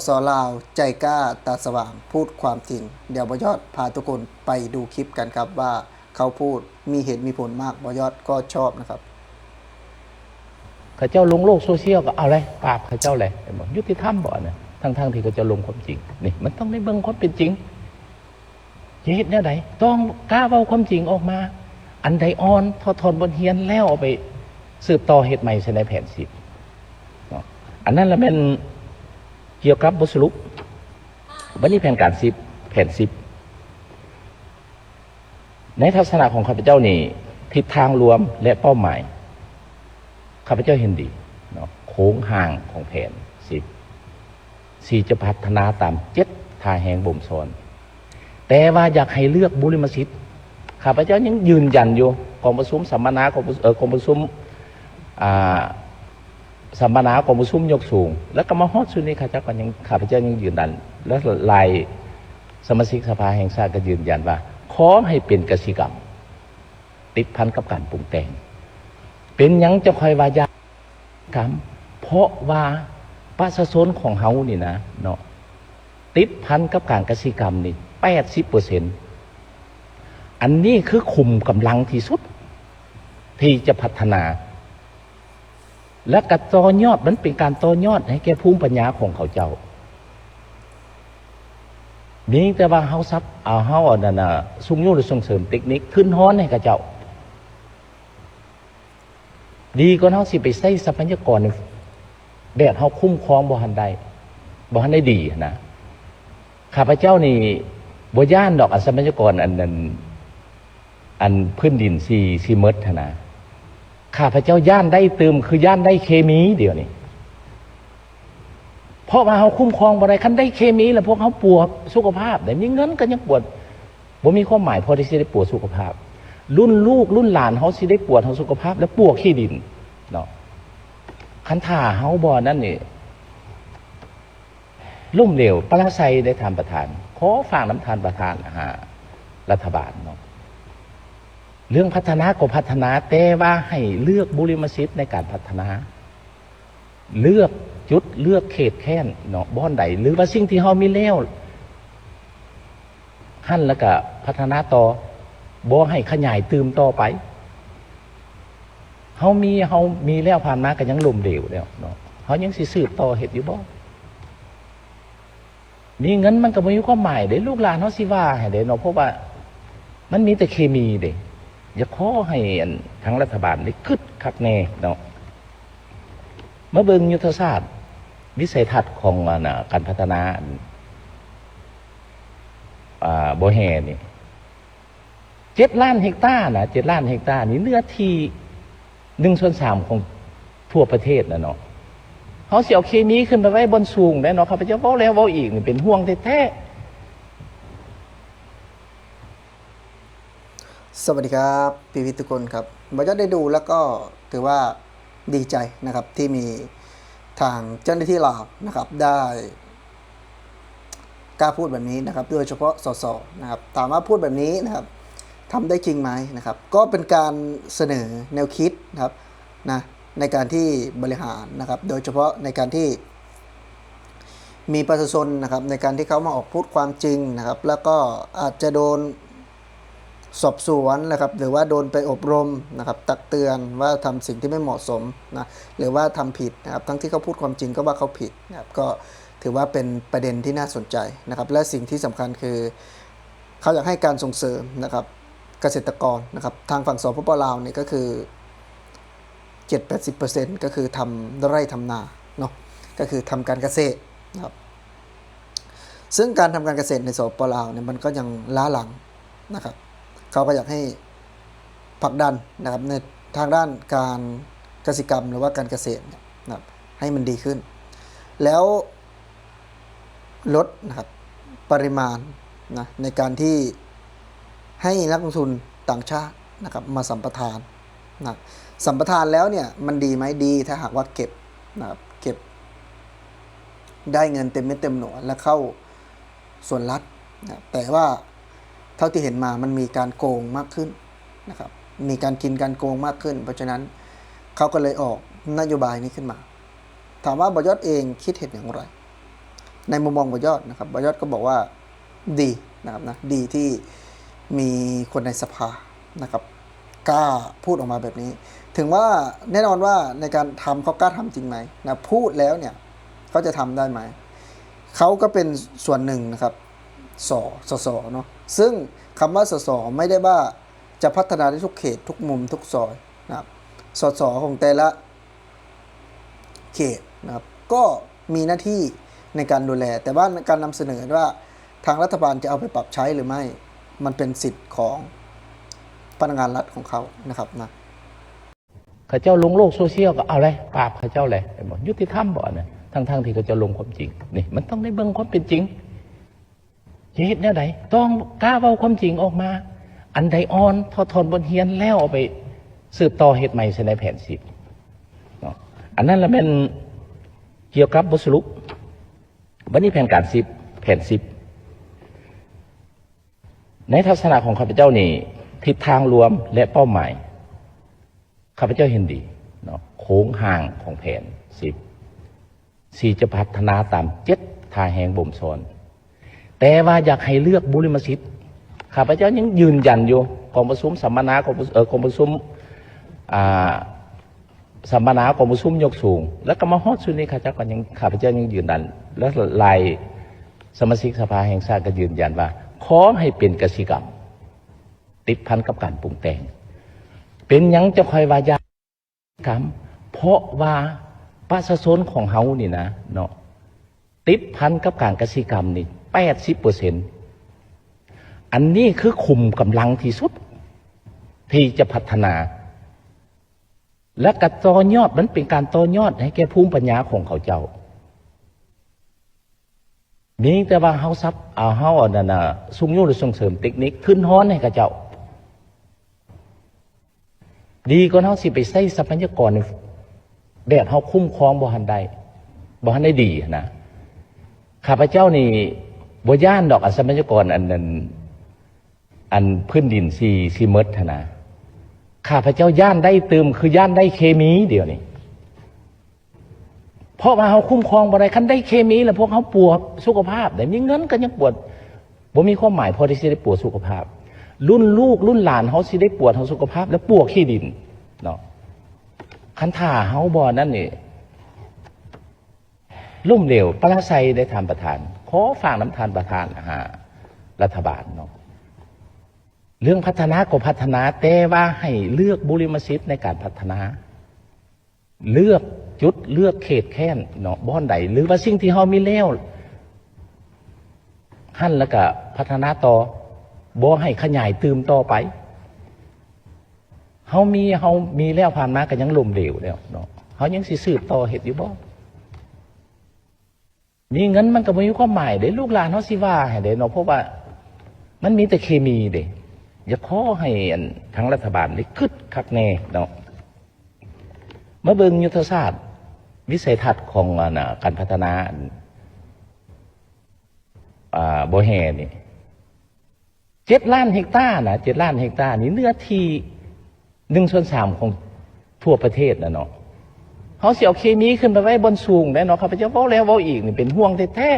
ສລາວໃຈກ້າຕາສະຫວ່າງ ພູດຄວາມຈິງ. ດຽວບໍ່ຍອດພາທຸກຄົນໄປດູຄລິບກັນຄັບວ່າເຂົາພູດມີເຫດມີຜົນມາກ, ບໍ່ຍອດກໍຊອບນະຄັບ. ເຂົາເຈົ້າລົງໂລກໂຊຊຽວກໍເອົາແຫຼະ ປາບເຂົາເຈົ້າແຫຼະ ເຫັນບໍ່? ຍຸຕິທຳບໍ່ອັນນັ້ນ? ທັງໆທີ່ເຂົາເຈົ້າລົງຄວາມຈິງ. ນີ້ມັນຕ້ອງໄດ້ເບິ່ງຄວາມເປັນຈິງ. ຈະເຮັດແນວໃດ? ຕ້ອງກ້າເວົ້າຄວາມຈິງອອກມາ. ອັນໃດອ່ອນ ຖອດຖອນບົດຮຽນແລ້ວເອົາໄປສືບຕໍ່ເຮັດໃໝ່ໃສ່ໃນແຜນສິບເນາະ. ອັນນັ້ນລະແມ່ນກ່ຽວກັບບົດສະຫຼຸບ. ບັດນີ້ແຜນການສິບ ແຜນສິບ ໃນທັດສະນະຂອງຂ້າພະເຈົ້ານີ້ ທິດທາງລວມ ແລະ ເປົ້າໝາຍ ຂ້າພະເຈົ້າເຫັນດີເນາະ. ໂຄງຮ່າງຂອງແຜນສິບ ທີ່ຈະພັດທະນາຕາມເຈັດທ່າແຮງບົ່ມຊ້ອນ, ແຕ່ວ່າຢາກໃຫ້ເລືອກບຸລິມະສິດ. ຂ້າພະເຈົ້າຍັງຢືນຢັນຢູ່ ກອງປະຊຸມສຳມະນາ ກອງປະ ເອີ ກອງປະຊຸມ ອ່າ ສຳມະນາ ກອງປະຊຸມຍົກສູງ ແລ້ວກໍມາຮອດຊຸດນີ້ ຂ້າພະເຈົ້າກໍຍັງ ຂ້າພະເຈົ້າຍັງຢືນຢັນ ແລະ ຫຼາຍສະມາຊິກສະພາແຫ່ງຊາດກໍຢືນຢັນວ່າ ຂໍໃຫ້ເປັນກະສິກຳ ຕິດພັນກັບການປຸງແຕ່ງ. ເປັນຫຍັງຈັ່ງຄ່ອຍວ່າຢ່າກຳ? ເພາະວ່າປະຊາຊົນຂອງເຮົານີ້ນະເນາະ ຕິດພັນກັບການກະສິກຳນີ້ແປດສິບເປີເຊັນ. ອັນນີ້ຄືຂຸມກຳລັງທີ່ສຸດທີ່ຈະພັດທະນາ ແລະ ກະຕໍ່ຍອດ ມັນເປັນການຕໍ່ຍອດໃຫ້ແກ່ພູມປັນຍາຂອງເຂົາເຈົ້າ. ມີແຕ່ວ່າເຮົາສັບ ເອົາ ເຮົາອັນນັ້ນນະ ຊຸກຍູ້ ຫຼື ສົ່ງເສີມເຕັກນິກ ທຶນຮອນໃຫ້ເຂົາເຈົ້າ. ດີກວ່າເຮົາຊິໄປໃຊ້ຊັບພະຍາກອນແບບເຮົາຄຸ້ມຄອງບໍ່ທັນໄດ້ ບໍ່ທັນໄດ້ດີຫັ້ນນະ. ຂ້າພະເຈົ້ານີ້ບໍ່ຢ້ານດອກ ອັນຊັບພະຍາກອນ ອັນ ອັນ ອັນພື້ນດິນຊິ ຊິໝົດຫັ້ນນະ. ຂ້າພະເຈົ້າຢ້ານໄດ້ຕື່ມ ຄືຢ້ານໄດ້ເຄມີດຽວນີ້. ເພາະວ່າເຮົາຄຸ້ມຄອງບໍ່ໄດ້. ຄັນໄດ້ເຄມີແລ້ວ ພວກເຮົາປົວສຸຂະພາບໄດ໋. ມີເງິນກໍຍັງປົວ ບໍ່ມີຄວາມໝາຍພໍທີ່ຊິໄດ້ປົວສຸຂະພາບ. ລຸ້ນລູກລຸ້ນຫຼານເຮົາຊິໄດ້ປົວເຮົາສຸຂະພາບ ແລະ ປົວຂີ້ດິນເນາະ. ຄັນຖ້າເຮົາບໍ່ນັ້ນນີ້ ລົ້ມເຫຼວ ປະລາໄຊເດ້ທ່ານປະທານ. ຂໍຝາກນຳທ່ານປະທານຫາລັດຖະບານເນາະ. ເລື່ອງພັດທະນາກໍພັດທະນາ, ແຕ່ວ່າໃຫ້ເລືອກບຸລິມະສິດໃນການພັດທະນາ. ເລືອກຈຸດ ເລືອກເຂດແຄ້ນເນາະ, ບ່ອນໃດ ຫຼືວ່າສິ່ງທີ່ເຮົາມີແລ້ວຫັ້ນ ແລ້ວກະພັດທະນາຕໍ່, ບໍ່ໃຫ້ຂະຫຍາຍຕື່ມຕໍ່ໄປ. ເຮົາມີ ເຮົາມີແລ້ວ ຜ່ານມາກໍຍັງລົ້ມເຫຼວແລ້ວເນາະ, ເຮົາຍັງຊິສືບຕໍ່ເຮັດຢູ່ບໍ່? ມີເງິນມັນກໍບໍ່ມີຄວາມໝາຍເດ້ ລູກຫຼານເຮົາຊິວ່າໃຫ້ເດ້ເນາະ, ເພາະວ່າມັນມີແຕ່ເຄມີເດ້. ຢາກຂໍໃຫ້ ອັນ ທາງລັດຖະບານໄດ້ຄິດຄັກແນ່ເນາະ, ມາເບິ່ງຍຸດທະສາດ ວິໄສທັດຂອງ ອັນ ການພັດທະນາ ອັນ ອ່າ ບໍ່ແຮ່ນີ້ ເຈັດລ້ານເຮັກຕານະ, ເຈັດລ້ານເຮັກຕານີ້ ເນື້ອທີ່ໜຶ່ງສ່ວນສາມຂອງທົ່ວປະເທດນະເນາະ. ເຮົາຊິເອົາເຄມີຂຶ້ນໄປໄວ້ບ່ອນສູງໄດ໋ເນາະ. ຂ້າພະເຈົ້າເວົ້າແລ້ວເວົ້າອີກ ນີ້ເປັນຫ່ວງແທ້ໆ. ສະຫວັດດີຄັບ ພີ່ໆທຸກຄົນຄັບ. ບໍ່ຢາກໄດ້ດູແລ້ວກໍຖືວ່າ ດີໃຈນະຄັບ ທີ່ມີທາງເຈົ້າໜ້າທີ່ລາວນະຄັບ ໄດ້ກ້າພູດແບບນີ້ນະຄັບ ໂດຍສະເພາະ ສສ ນະຄັບ. ຖາມວ່າພູດແບບນີ້ນະຄັບ ທຳໄດ້ຈິງໄໝນະຄັບ? ກໍເປັນການສະເໜີແນວຄິດນະຄັບ ນະ ໃນການທີ່ບໍລິຫານນະຄັບ ໂດຍສະເພາະໃນການທີ່ມີປະຊາຊົນນະຄັບ ໃນການທີ່ເຂົ້າມາອອກພູດຄວາມຈິງນະຄັບ ແລ້ວກໍອາດຈະໂດນ ສອບສວນນະຄັບ ຫຼືວ່າໂດນໄປອົບຮົມນະຄັບ ຕັກເຕືອນວ່າທຳສິ່ງທີ່ໄມ່ເໝາະສົມນະ ຫຼືວ່າທຳຜິດນະຄັບ. ທັງທີ່ເຂົາພູດຄວາມຈິງກໍວ່າເຂົາຜິດນະຄັບ ກໍຖືວ່າເປັນປະເດັນທີ່ໜ້າສົນໃຈນະຄັບ ແລະ ສິ່ງທີ່ສຳຄັນຄື ເຂົາຢາກໃຫ້ການສົ່ງເສີມນະຄັບ ກະເສດຕະກອນນະຄັບ ທາງຝັ່ງ ສປປ ລາວນີ້ ກໍຄື ເຈັດແປດສິບເປີເຊັນ ກໍຄືທຳໄຮ່ທຳນາເນາະ ກໍຄືທຳການກະເສດນະຄັບ. ເຊິ່ງການທຳການກະເສດໃນ ສປປ ລາວນີ້ ມັນກໍຍັງລ້າຫຼັງນະຄັບ. ເຂົາກໍຢາກໃຫ້ຜັກດັນນະຄັບ ໃນທາງດ້ານການກະສິກຳ ຫຼືວ່າການກະເສດເນຍນະຄັບ ໃຫ້ມັນດີຂຶ້ນ ແລ້ວລົດນະຄັບ ປະລິມານນະ ໃນການທີ່ໃຫ້ນັກລົງທຶນຕ່າງຊາດນະຄັບ ມາສຳປະທານນະ. ສຳປະທານແລ້ວເນຍ ມັນດີໄໝ? ດີ ຖ້າຫາກວ່າເກັບນະຄັບ ເກັບ ໄດ້ເງິນເຕັມເມັດເຕັມໜ່ວຍ ແລະ ເຂົ້າສ່ວນລັດນະ ແຕ່ວ່າເທົ່າທີ່ເຫັນມາ ມັນມີການໂກງມາກຂຶ້ນນະຄັບ ມີການກິນການໂກງມາກຂຶ້ນ. ເພາະສະນັ້ນ ເຂົາກໍເລີຍອອກນະໂຍບາຍນີ້ຂຶ້ນມາ. ຖາມວ່າບໍ່ຍອດເອງຄິດເຫັນຢ່າງໃດ? ในมุมมองบ่าวยอดนะครับ บ่าวยอดก็บอกว่าดีนะครับนะ ดีที่มีคนในสภานะครับ กล้าพูดออกมาแบบนี้ ถึงว่าแน่นอนว่าในการทำเขากล้าทำจริงไหมนะ พูดแล้วเนี่ยเขาจะทำได้ไหม เขาก็เป็นส่วนหนึ่งนะครับ ส สส เนาะ ซึ่งคำว่า สส ไม่ได้ว่าจะพัฒนาได้ทุกเขต ทุกมุม ทุกซอยนะครับ สส ของแต่ละเขตนะครับ ก็มีหน้าที่ในการดูแล แต่ว่าการนำเสนอว่าทางรัฐบาลจะเอาไปปรับใช้หรือไม่ มันเป็นสิทธิ์ของพนักงานรัฐของเขานะครับนะ ເຂົາເຈົ້າລົງໂລກໂຊຊຽວກໍເອົາແຫຼະ ປາບເຂົາເຈົ້າແຫຼະ ເຫັນບໍ່? ຍຸຕິທຳບໍ່ອັນນັ້ນ? ທັງໆທີ່ເຂົາເຈົ້າລົງຄວາມຈິງ ນີ້ມັນຕ້ອງໄດ້ເບິ່ງຄວາມເປັນຈິງ ຈະເຮັດແນວໃດ? ຕ້ອງກ້າເວົ້າຄວາມຈິງອອກມາ ອັນໃດອ່ອນ ຖອດຖອນບົດຮຽນແລ້ວເອົາໄປສືບຕໍ່ເຮັດໃໝ່ໃສ່ໃນແຜນສິບເນາະ ອັນນັ້ນລະແມ່ນກ່ຽວກັບບົດສະຫຼຸບ. ບັດນີ້ແຜນການສິບ ແຜນສິບ ໃນທັດສະນະຂອງຂ້າພະເຈົ້ານີ້ ທິດທາງລວມ ແລະ ເປົ້າໝາຍ ຂ້າພະເຈົ້າເຫັນດີເນາະ ໂຄງຮ່າງຂອງແຜນສິບ ທີ່ຈະພັດທະນາຕາມເຈັດທ່າແຮງບົ່ມຊ້ອນ ແຕ່ວ່າຢາກໃຫ້ເລືອກບຸລິມະສິດ ຂ້າພະເຈົ້າຍັງຢືນຢັນຢູ່ ກອງປະຊຸມສຳມະນາ ກອງປະ ເອີ ກອງປະຊຸມ ອ່າ ສຳມະນາກອງປະຊຸມຍົກສູງ ແລ້ວກໍມາຮອດຊຸດນີ້ ຂ້າເຈົ້າກໍຍັງ ຂ້າພະເຈົ້າຍັງຢືນຢັນ ແລະ ຫຼາຍສະມາຊິກສະພາແຫ່ງຊາດກໍຢືນຢັນວ່າ ຂໍໃຫ້ເປັນກະສິກຳ ຕິດພັນກັບການປຸງແຕ່ງ. ເປັນຫຍັງຈັ່ງຄ່ອຍວ່າຢ່າ ກຳ ເພາະວ່າປະຊາຊົນຂອງເຮົານີ້ນະເນາະ ຕິດພັນກັບການກະສິກຳນີ້ແປດສິບເປີເຊັນ ອັນນີ້ຄືຂຸມກຳລັງທີ່ສຸດທີ່ຈະພັດທະນາ ແລະກະຕໍ່ຍອດ ມັນເປັນການຕໍ່ຍອດໃຫ້ແກ່ພູມປັນຍາຂອງເຂົາເຈົ້າ. ມີແຕ່ວ່າເຮົາສັບ ເອົາ ເຮົາອັນນັ້ນນະ ຊຸກຍູ້ ແລະ ສົ່ງເສີມເຕັກນິກ ທຶນຮອນໃຫ້ເຂົາເຈົ້າ ດີກວ່າເຮົາຊິໄປໃຊ້ຊັບພະຍາກອນແບບເຮົາຄຸ້ມຄອງບໍ່ທັນໄດ້ ບໍ່ທັນໄດ້ດີຫັ້ນນະ. ຂ້າພະເຈົ້ານີ້ບໍ່ຢ້ານດອກ ອັນຊັບພະຍາກອນ ອັນ ອັນ ອັນພື້ນດິນຊິ ຊິໝົດຫັ້ນນະ. ຂ້າພະເຈົ້າຢ້ານໄດ້ຕື່ມ ຄືຢ້ານໄດ້ເຄມີດຽວນີ້. ເພາະວ່າເຮົາຄຸ້ມຄອງບໍ່ໄດ້ ຄັນໄດ້ເຄມີແລ້ວພວກເຮົາປົວສຸຂະພາບໄດ໋ ມີເງິນກໍຍັງປົວ ບໍ່ມີຄວາມໝາຍພໍທີ່ຊິໄດ້ປົວສຸຂະພາບ ລຸ້ນລູກລຸ້ນຫຼານເຮົາຊິໄດ້ປົວເຮົາສຸຂະພາບ ແລະ ປົວຂີ້ດິນເນາະ. ຄັນຖ້າເຮົາບໍ່ນັ້ນນີ້ ລົ້ມເຫຼວປະລາໄຊເດ້ທ່ານປະທານ. ຂໍຝາກນຳທ່ານປະທານຫາລັດຖະບານເນາະ ເລື່ອງພັດທະນາກໍພັດທະນາ ແຕ່ວ່າໃຫ້ເລືອກບຸລິມະສິດໃນການພັດທະນາ. ເລືອກຈຸດ ເລືອກເຂດແຄ້ນເນາະ ບ່ອນໃດ ຫຼືວ່າສິ່ງທີ່ເຮົາມີແລ້ວ ຫັ້ນແລ້ວກະພັດທະນາຕໍ່ ບໍ່ໃຫ້ຂະຫຍາຍຕື່ມຕໍ່ໄປ. ເຮົາມີ ເຮົາມີແລ້ວ ຜ່ານມາກໍຍັງລົ້ມເຫຼວແລ້ວເນາະ ເຮົາຍັງຊິສືບຕໍ່ເຮັດຢູ່ບໍ່? ມີເງິນມັນກໍບໍ່ມີຄວາມໝາຍເດ້ ລູກຫຼານເຮົາຊິວ່າໃຫ້ເດ້ເນາະ ເພາະວ່າມັນມີແຕ່ເຄມີເດ້. ຢາກຂໍໃຫ້ ອັນ ທາງລັດຖະບານໄດ້ຄິດຄັກແນ່ເນາະ ມາເບິ່ງຍຸດທະສາດວິໄສທັດຂອງ ອັນ ການພັດທະນາ ອັນ ອ່າ ບໍ່ແຮ່ນີ້ ເຈັດລ້ານເຮັກຕານະ ເຈັດລ້ານເຮັກຕານີ້ ເນື້ອທີ່ໜຶ່ງສ່ວນສາມຂອງທົ່ວປະເທດນະເນາະ. ເຮົາຊິເອົາເຄມີຂຶ້ນໄປໄວ້ບ່ອນສູງໄດ໋ເນາະ. ຂ້າພະເຈົ້າເວົ້າແລ້ວເວົ້າອີກ ນີ້ເປັນຫ່ວງແທ້